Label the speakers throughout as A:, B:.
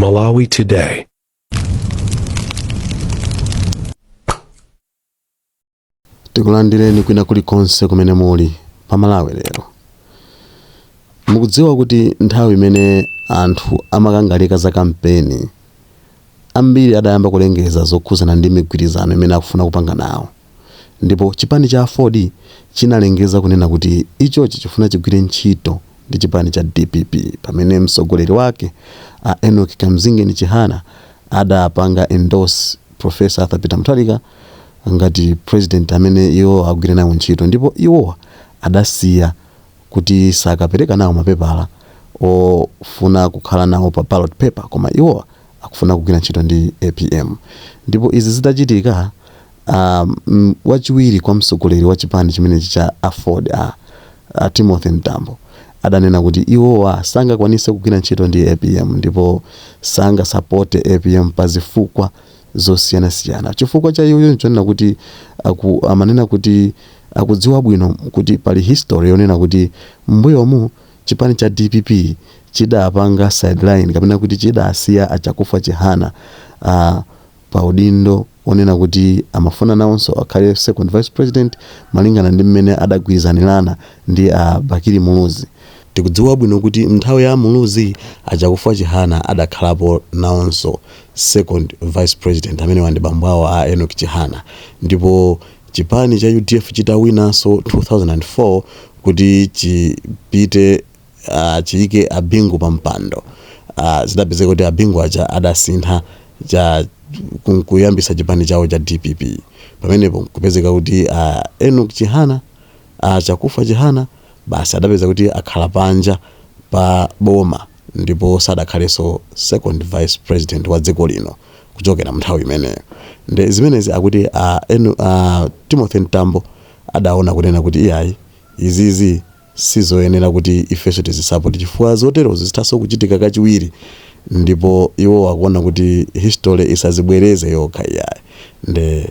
A: Malawi Today.
B: Tikulandireni kwina kulikonse kumene muli pa Malawi Lero. Mukudziwa kuti nthawi imene anthu amakangalika za kampeni, ambiri adayamba kulengeza zokhuzana ndi migwirizano imene akufuna kupanga nawo. Ndipo chipani cha aford chinalengeza kunena kuti ichochi chifuna chigwire ntchito ndi chipani cha dpp pamene mtsogoleri wake a Enoch Kamzingeni Chihana adapanga endorse Professor Arthur Peter Mutharika ngati president amene iwo agwire nawo ntchito ndipo iwowa adasiya kuti sakapereka nawo mapepala ofuna kukhala nawo pa ballot paper koma iwowa akufuna kugwira ntchito ndi apm. Ndipo izi zitachitika, wachiwiri kwa mtsogoleri wa chipani chimenechi cha aford a Timothy Mtambo adanena kuti iwowa sangakwanise kugwira ntchito ndi apm ndipo sangasapote apm pa zifukwa zosiyanasiyana. Chifukwa cha iwoyo nchonena kuti amanena kuti akudziwa bwino kuti pali history yonena kuti m'mbuyomu chipani cha dpp chidapanga sideline kapena kuti chidasiya a Chakufwa Chihana pa udindo onena kuti amafuna nawonso akhale second vice president malingana ndi mmene adagwirizanirana ndi a Bakili Muluzi. Tikudziwa bwino kuti mnthawi ya Muluzi, a Chakufwa Chihana adakhalapo nawonso second vice president, amenewa ndi bambo awo a Enoch Chihana, ndipo chipani cha udf chitawinanso 2004 kuti chipite chiyike a Bingu pa mpando, zidapezeka kuti a Bingu aja adasintha cha kuyambisa chipani chawo cha dpp. Pamenepo kupezeka kuti a Enoch Chihana, a Chakufwa Chihana basi adapeza kuti akhala panja pa boma ndipo sadakhalenso second vice president wa dziko lino kuchokera mnthawi imeneyo. Nde zimenezi akuti a Timothy Mtambo adaona kunena kuti iyayi, izizi sizoyenera kuti ifenso tizisapoti chifukwa zoterozo zithanso kuchitika kachiwiri ndipo iwo akuona kuti history isazibwereze yokha iyayi. Nde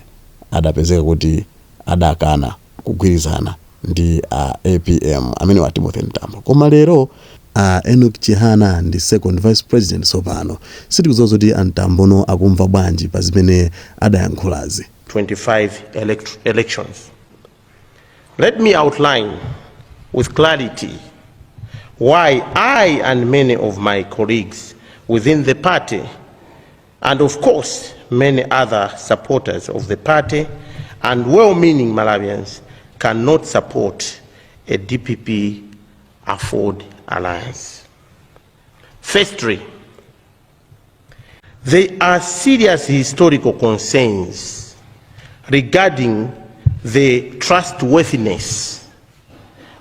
B: adapezeka kuti adakana kugwirizana ndi a apm, amenewa Timothy Mtambo. Koma lero a Enoch Chihana ndi second vice president tsopano. Sitikudziwa zoti a Mtambono akumva bwanji pa zimene adayankhulazi.
C: 25 elections. Let me outline with clarity why I and many of my colleagues within the party, and of course many other supporters of the party and well-meaning Malawians, cannot support a DPP AFORD alliance. Firstly, there are serious historical concerns regarding the trustworthiness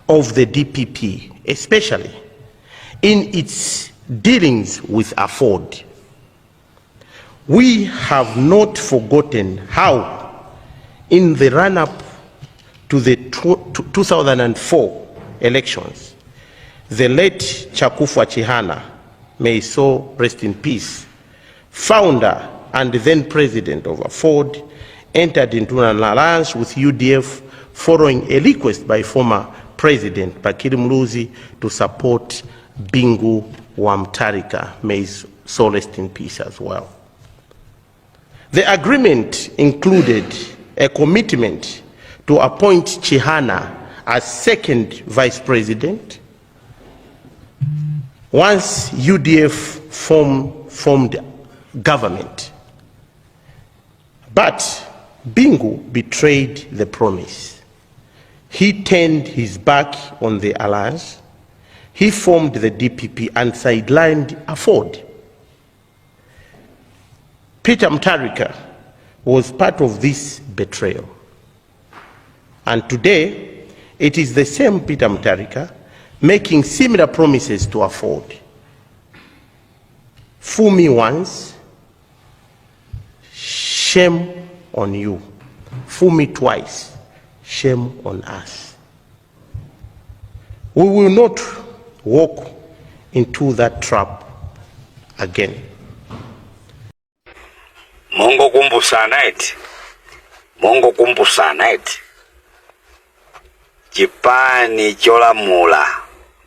C: of the DPP, especially in its dealings with AFORD. We have not forgotten how, in the run-up to the 2004 elections, the late Chakufwa Chihana, may his soul rest in peace, founder and then president of AFORD, entered into an alliance with UDF following a request by former President Bakili Muluzi to support Bingu wa Mutharika, may his soul rest in peace as well. The agreement included a commitment to appoint Chihana as second vice president once UDF formed government. But Bingu betrayed the promise. He turned his back on the alliance. He formed the DPP and sidelined AFORD. Peter Mutharika was part of this betrayal. And today, it is the same Peter Mutharika making similar promises to AFORD. Fool me once, shame on you. Fool me twice, shame on us. We will not walk into that trap again.
D: Mongokumbusana eti, mongokumbusana eti, chipani cholamula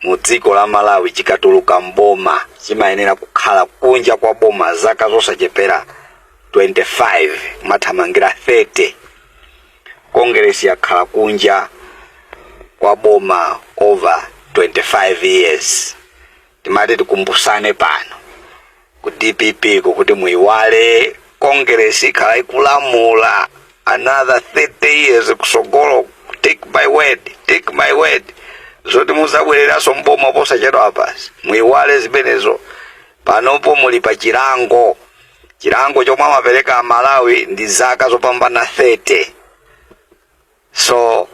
D: mu dziko la Malawi chikatuluka mboma Chimayenera kukhala kunja kwa boma zaka zosachepera 25, mathamangira 30. Congress yakhala kunja kwa boma over 25 years. Timati tikumbusane pano ku DPP kukuti muiwale, Congress ikhala ikulamula another 30 years kusogolo. Take my word, take my word. Zoti muzabwereranso mboma posachedwa apasi, muiwale zimenezo. Panopo muli pa chilango. Chilango chomwe amapereka Amalawi ndi zaka zopambana 30. So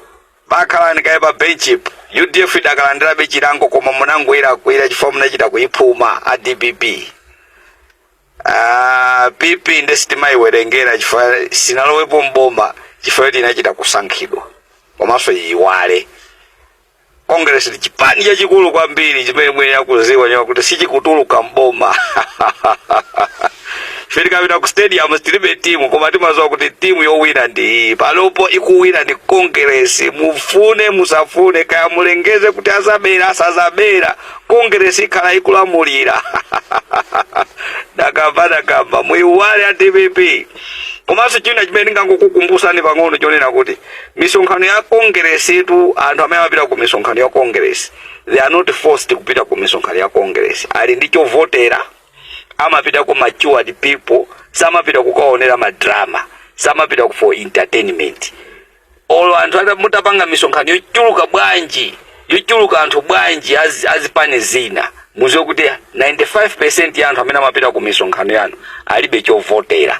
D: bakhalani kaye pa benchip. UDF idakalandirabe chilango, koma munangwira kwira chifukwa munachita kuyiphuma a DPP. PP nde sitimayiwerengera chifukwa sinalowepo mboma, chifukwa choti inachita kusankhidwa. Komanso iyiwale, Congress ndi chipani chachikulu kwambiri chimene mwene akuziwa nyewa kuti sichikutuluka mboma. Ife tikapita ku stadium tilibe timu, koma timaziwa kuti timu yowina ndi iyi. Panopo ikuwina ndi Congress, mufune musafune, kaya mulengeze kuti azabera asazabera, Congress ikhala ikulamulira. Ndakamba, ndakamba, muiwale a DPP. Komanso china chimene ndingangokukumbusani pang'ono chonena kuti misonkhano ya Congress itu, anthu amene amapita ku misonkhano ya Congress, they are not forced kupita ku misonkhano ya Congress. Ali ndi chovotera. Amapita ku matured people, samapita kukaonera madrama, samapita for entertainment. Olo anthu mutapanga misonkhano yochuluka bwanji, yochuluka anthu bwanji azipani zina, muziwe kuti 95% ya anthu amene amapita ku misonkhano yanu alibe chovotera.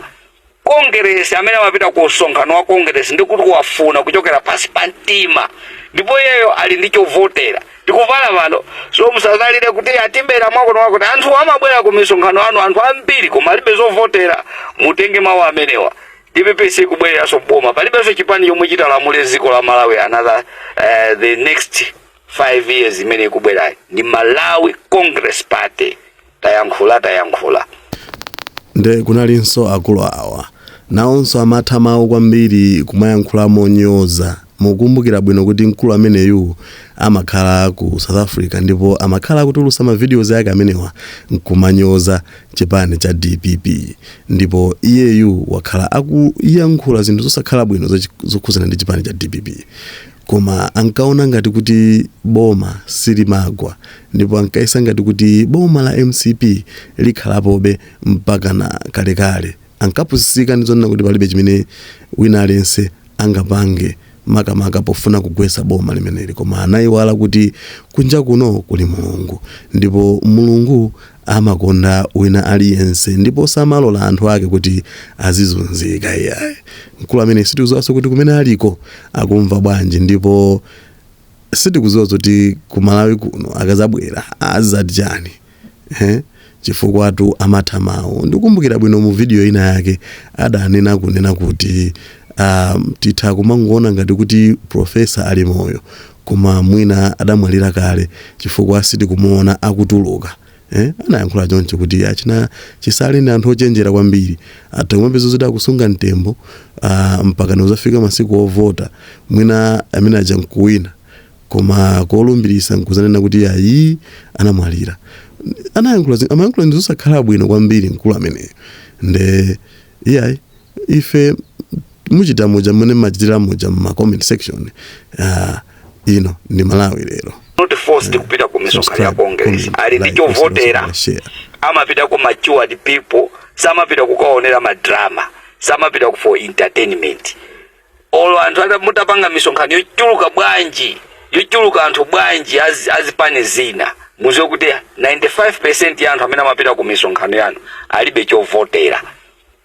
D: Congress, amene amapita ku msonkhano wa Congress ndi kuti wafuna kuchokera pasi pa mtima, ndipo iyeyo ali ndi chovotera. Ndikuvala pano, so musazalire kuti atibera mwakuno mwakuti. Anthu amabwera ku misonkhano anu, anthu ambiri, koma alibe zovotera. Mutenge mawu amenewa. DPP sikubwereranso boma. Palibenso chipani chomwe chitalamule dziko la Malawi another the next 5 years imene ikubwerayi. Ndi Malawi Congress Party. Tayankhula, tayankhula.
B: Nde kunalinso akulu awa, nawonso amatha mawu kwambiri kumayankhula monyoza. Mukumbukira bwino kuti mkulu ameneyu amakhala ku South Africa, ndipo amakhala akutulutsa ma videos ake amenewa nkumanyoza chipani cha DPP. Ndipo iyeyu wakhala akuyankhula zinthu zosakhala bwino zokhuzana ndi chipani cha DPP, koma ankaona ngati kuti boma silimagwa, ndipo ankayesa ngati kuti boma la MCP likhalapobe mpaka na kalekale. Ankapusisika ndi zonena kuti palibe chimene wina aliyense angapange, makamaka pofuna kugwetsa boma limeneli. Koma anayiwala kuti kunja kuno kuli Mulungu, ndipo Mulungu amakonda wina aliyense, ndipo samalola anthu ake kuti azizunzika iyayi. Mkulu amene sitikudziwanso kuti kumene aliko akumva bwanji, ndipo sitikudziwa zoti ku Malawi kuno akazabwera azati chani, eh? Chifukwa tu amatha mawu. Ndikumbukira bwino mu video ina yake adanena kunena kuti titha kumangoona ngati kuti professor ali moyo, koma mwina adamwalira kale chifukwa sitikumuona akutuluka, eh? Anayankhula choncho kuti achina Chisale ndi anthu ochenjera kwambiri, atha kumapeza zoti akusunga mtembo mpaka uzafika masiku ovota, mwina amene aja nkuwina, koma kolumbirisa nkuzanena kuti ayi, anamwalira. Anayankhula amayankhula ndi zosakhala bwino kwambiri mkulu ameneyo. Nde iyayi, ife muchita muja mmene mmachitira muja mma comment section. Ino ndi Malawi Lero.
D: Not forced kupita ku misonkhano ya Congress. Ali ndi
B: like,
D: chovotera.
B: share.
D: Amapita ku matured people, samapita kukaonera madrama, samapita for entertainment. Olo anthu mutapanga misonkhano yochuluka bwanji, yochuluka anthu bwanji azipani zina, muziwe kuti 95% ya anthu amene amapita ku misonkhano yanu alibe chovotera.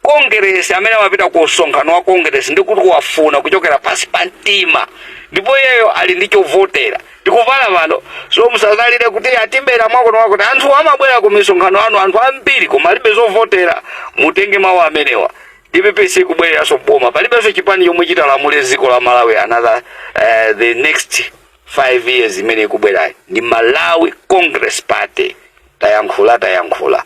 D: Congress, amene amapita ku msonkhano wa Congress ndi kuti wafuna kuchokera pasi pa mtima, ndipo iyeyo ali ndi chovotera. Ndikuvala pano, so musazalire kuti atibera mwakuno mwakuti. Anthu amabwera ku misonkhano anu, anthu ambiri, koma alibe zovotera. Mutenge mawu amenewa. DPP sikubwereranso boma. Palibenso chipani chomwe chitalamule dziko la Malawi another the next 5 years imene ikubwerayi. Ndi Malawi Congress Party. Tayankhula, tayankhula.